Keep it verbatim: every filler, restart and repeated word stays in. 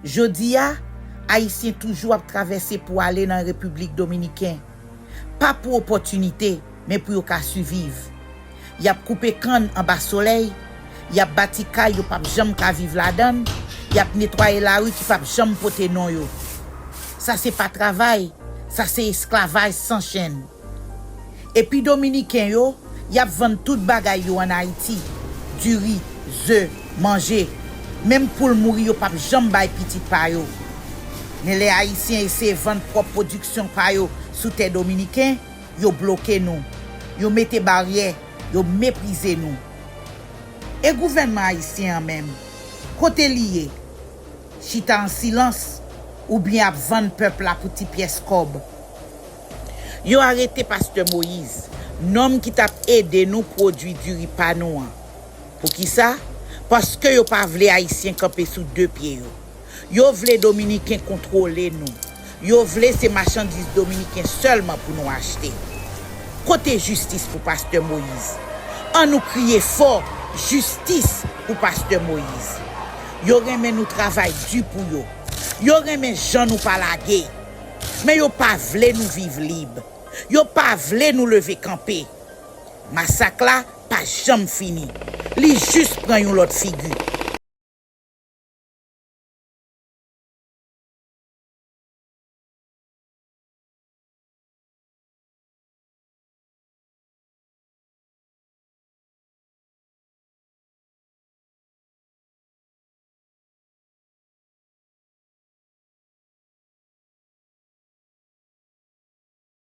Jodi a, Ayisyen toujou ap travèse pou ale nan Repiblik Dominiken. Pa pou opòtinite, men pou yo ka siviv. Y ap koupe kann anba solèy, y ap bati kay yo p ap janm ka viv ladan l, y ap netwaye lari ki p ap janm pote non yo. Sa se pa travay, sa se esklavaj san chenn. Epi Dominiken yo, y ap vann tout bagay yo ann Ayiti, diri, ze, manje. Menm poul mouri yo p ap janm bay pitit pa yo. Men lè Ayisyen eseye vann pwòp pwodiksyon pa yo sou tè dominiken, yo bloke nou. Yo mete baryè, yo meprize nou. E gouvènman ayisyen an menm, kote li ye? Chita an silans oubyen ap vann pèp la pou ti pyès kòb? Yo arete Pastè Moïse, nonm ki t ap ede nou pwodui diri pa nou an. Poukisa? Paske yo pa vle Ayisyen kanpe sou de pye yo. Yo vle Dominiken kontwole nou. Yo vle se machandiz dominiken sèlman pou nou achte. Kote jistis pou Pastè Moïse? Annou kriye fò, jistis pou Pastè Moïse. Yo renmen nou travay di pou yo. Yo renmen jan nou pa lage. Men yo pa vle nou viv lib. Yo pa vle nou leve kanpe. Masak la pa janm fini. Li jis pran yon lòt figi.